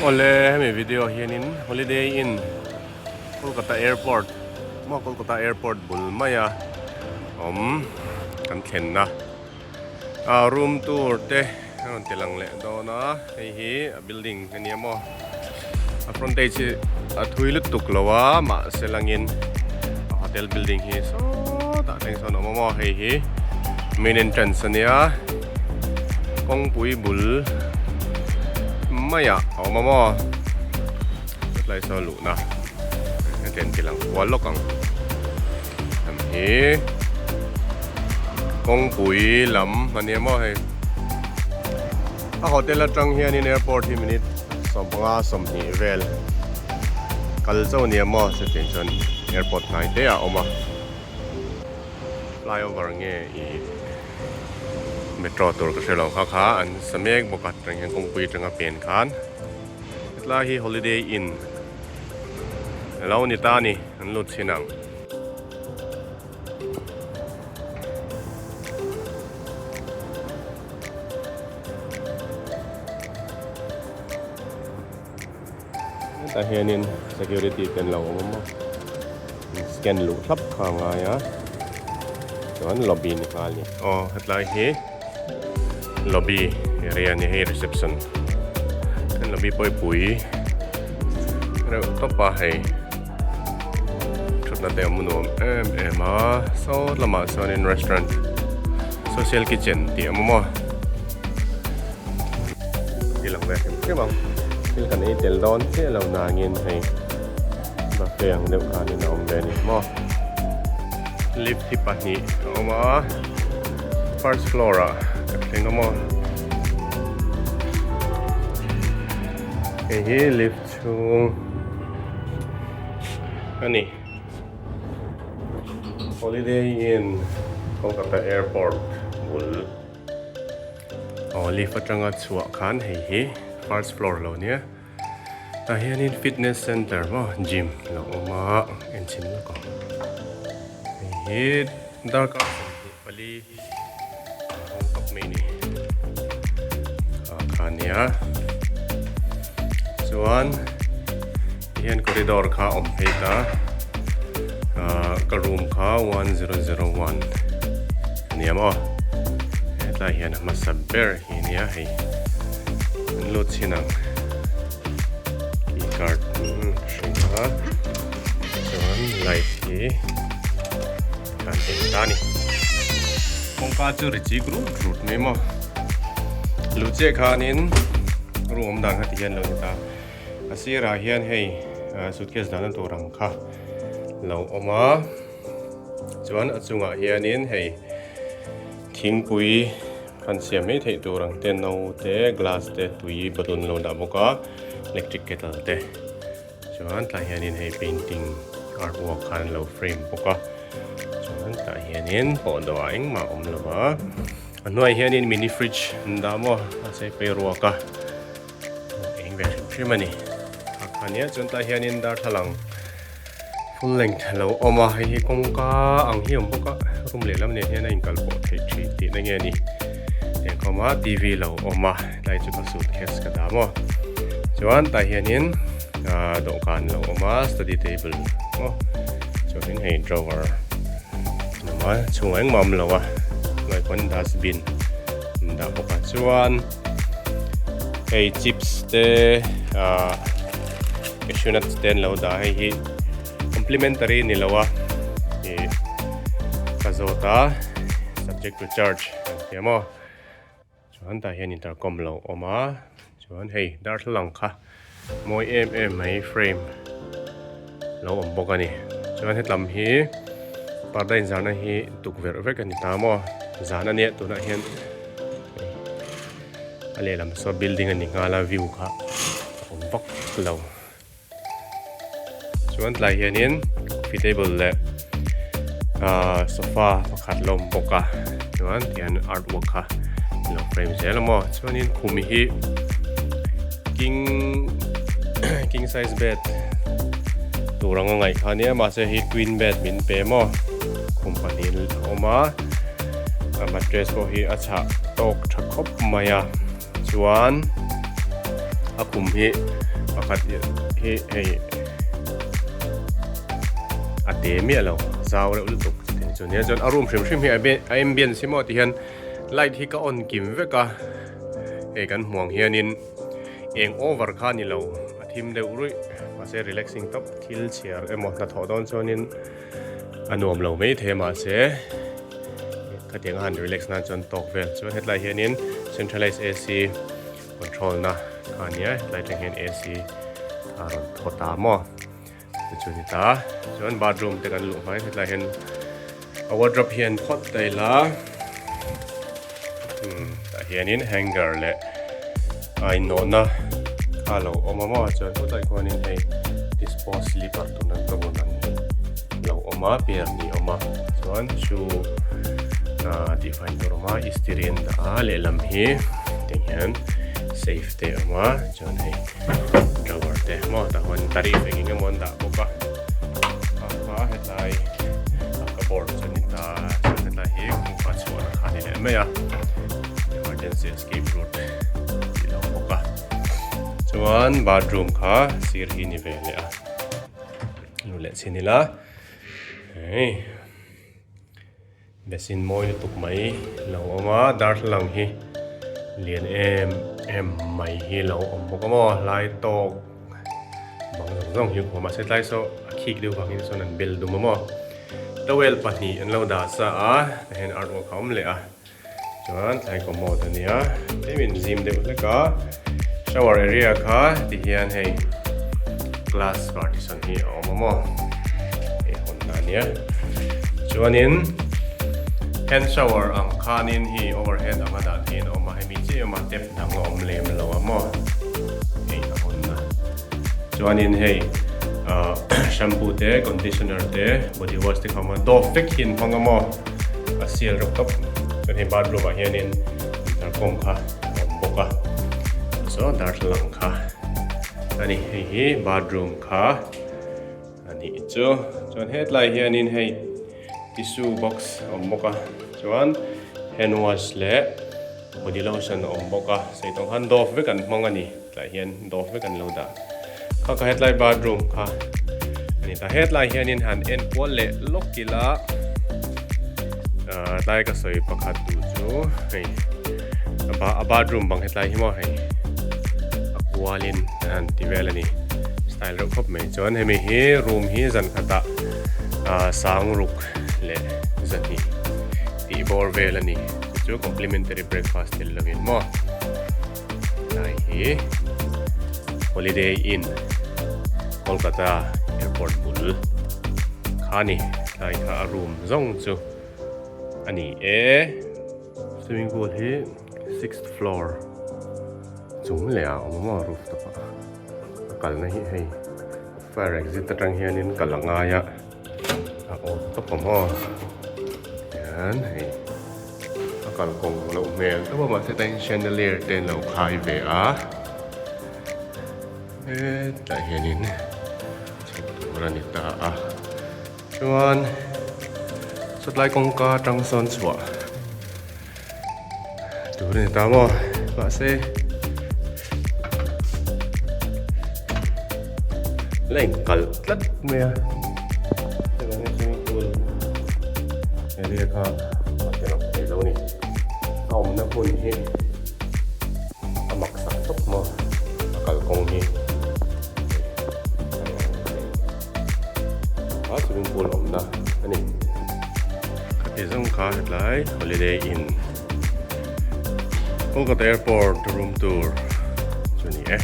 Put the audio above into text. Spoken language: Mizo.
Awle hemi video ah hianin Holiday Inn Kolkata Airport maw Kolkata Airport bul maia awm kan thlenna ah room tour te a rawn ti lang leh dawn a hei hi a building a nia maw a frontage hi a thui lutuk lo a mahse langin a hotel building hi sawtah thleng sawn a awm a maw hei hi main entrance a nia kawngpui bul maiah a awm a maw hetlai saw luhna heti an ti lang kual lawk ang lam hi kawngpui lam a nia maw hei a hotel atang hianin airport hi minute 15 20 vel kal chauh a nia maw chutiang chuan airport hnai te ah a awm a flyover nge ih metro tur ka hre lo kha kha an sa mek bawk a tang hian kawngpui atanga pen khan hetlai hi holiday inn alo ni ta a ni an lut chhin ang. Hetah hianin security te an lo awm a maw scan luh thlap kha a ngai a chuan lobby ni nghal a ni. Aw hetlai hi lobby area a ni hei reception an lobby pawh hi pui reuh tawp a hei thutna te a awm nuam em em a saw lamah chuanin restaurant social kitchen tih a awm a maw. Ti lang ve hrim hrim ang thil kan ei tel dawn chiah lo nangin hei buffet ang deuh khanin a awm ve a ni maw lift hi pahnih a awm a first floor ah ka thleng a maw hei hi lift chhung a ni Holiday Inn Kolkata airport bul. Aw lift atanga chhuah khan hei hi first floor lo nia tah hianin fitness center maw gym lo awm a enchhin lawk ang hei hi darkar 24 hawng tawp mai ni ah kha nia chuan tihian corridor kha awm phei ta ah ka room kha 1001 ania maw hetlai hian a hmasa ber hi ania hei an lut chhin ang key card hring a chuan light hi kan en ta a ni kawngka chu ri chik rut rut mai maw luh chiah khanin room awm dan kha ti hian lo ni ta. A sirah hian hei suitcase dahna tur ang kha lo awm a chuan a chungah hianin hei thingpui han siam mai theih tur ang te no te glass te tui bottle an lo dah bawk a electric kettle te chuan tah hianin hei painting artwork khan an lo frame bawk a chuan tah hianin pawh dawhah engmah a awm lo va a hnuaiah hianin mini fridge an dah maw a sei phei ruak a. Eng ve hrim hrim a ni a kha nia chuan tah hianin darthlalang full length a lo awm a hei hi kawngka ang hi a awm bawk a room lehlam nen hian a inkal pawh theih thin tihna nge a ni tiang khawm a t v lo awm a helai chu ka suitcase ka dah maw chuan tah hianin ah dawhkan lo awm a study table maw chuanin hei drawer a awm a chhungah engmah a awm lo a hnuai pawn dustbin an dah bawk a chuan. Hei chips te ah cashew nuts te an lo dah a hei hi complimentary ni lo a ih ka zawt a subject to charge an ti a maw chuan tah hian intercom lo awm a chuan hei darthlalang kha mawi em em mai frame lo awm bawk a ni chuan hetlam hi parda inzarna hi tukverh vek a ni ta maw zan a nia tunah hian. A lehlam saw building a ni nghal a view kha a awm vak lo chuan tlai hianin coffee table leh ahh sofa pakhat la awm bawk a chuan tihian artwork kha a lo frame zel a maw chuanin khum hi king king size bed tur anga ngaih kha ania mahse hei twin bed min pe maw khum pahnih a awm a. A mattress pawh hi a chhah tawk tha khawp mai a chuan a khum hi Pakhat hi hei a te miah lo zau reuh lutuk chutin chu nia chuan a room hrim hrim hi a ambience hi maw ti hian light hi ka on kim vek a hei kan hmuh ang hianin eng over kha a ni lo a thim deuh ruih mahse relaxing tawp thil chhiar emaw hnathawh dawn chuanin a nuam lo mai thei a mahse khatiang a han relax nan chuan tawk vel chuan hetlai hianin centralized A_C control na kha a nia hetlai atang hian A_C a rawn thaw ta maw chu chu a ni ta chuan bathroom te kan luh hmain hetlai hian a wardrobe hian phawt ta ila umm tah hianin hanger leh a innawhna kha a lo awm a maw chuan hutah khuanin hei dispose slipper tuna ka bun ang hi a lo awm a pair hnih a awm a chuan shoe ah tihfai tur a awm a istiri an dah a lehlam hi tiang hian safe te a awm a chuan hei drawer te maw tah huan tarif eng eng emaw an dah bawk a a kha hetlai a cupboard chu a ni ta chuan hetlai hi kawngka chhuahna kha a ni leh mai a emergency escape route tih lo bawk a chuan bathroom kha sir hi ni ve leh a nu leh chhin ila hei basin mawi lutuk mai lo awm a darthlalang hi lian em em mai hi lo awm bawk a maw lai tawk bang zawng zawng hi awm a mahse tlai saw a khik deuh vangin sawn an bel dum a maw towel pahnih an lo dah sa a tah hian artwork a awm leh a. Chuan thlai commode a nia tlemin zim deuh hlek a shower area kha ti hian hei glass partition hi a awm a maw hei hawn na ania chuanin hand shower ang khanin hi overhead anga dah theihin a awm a hemi chiah awm a tap dang a awm lem lo a maw hei a hawn na chuanin hei ah shampoo te conditioner te body wash te kha a awm a dove vek hi an hmang a maw. A sial reuh tawp chuan hei bathroom ah hianin intercom kha a awm bawk a saw darthlalang kha a ni hei hi bathroom kha a nih chu chuan hetlai hianin hei tissue box a awm bawk a chuan hand wash leh body lotion a awm bawk a sei tawng khan dove vek an hmang a ni tlai hian dove vek an lo dah kha ka hetlai bathroom kha a ni ta hetlai hianin han en kual leh lawk ila ah tlai ka sawi pakhat duh chu hei a bathroom bang hetlai hi maw hei a kualin an han ti vel a ni style reuh khawp mai chuan hemi hi room hi zan khatah ah sang ruk leh zahnih tih bawr vel a ni chu chu complimentary breakfast tel lovin maw. Tlai hi Holiday Inn Kolkata airport bul kha a ni tlai kha a room zawng chu a ni e swimming pool hi sixth floor chung leh ah a awm a maw rooftop ah a kalna hi hei fire exit atang hianin kal a ngai a. A awm tawp a maw hian hei a kalkawng loh hmel tawp a mahse tlaiin chandelier te an lo khai ve a hetah hianin chhuk tur a ni ta a chuan sawtlai kawngka atang sawn chhuah tur a ni ta maw mahse la inkalh tlat mai a chuvangin swimming pool area kha a ti lang thei lo a ni a awmna hmun hi a mak sak tawp maw a kalkawng hi a swimming pool awmna a ni. Khati zawng kha hetlai Holiday Inn Kolkata Airport room tour chu ni e.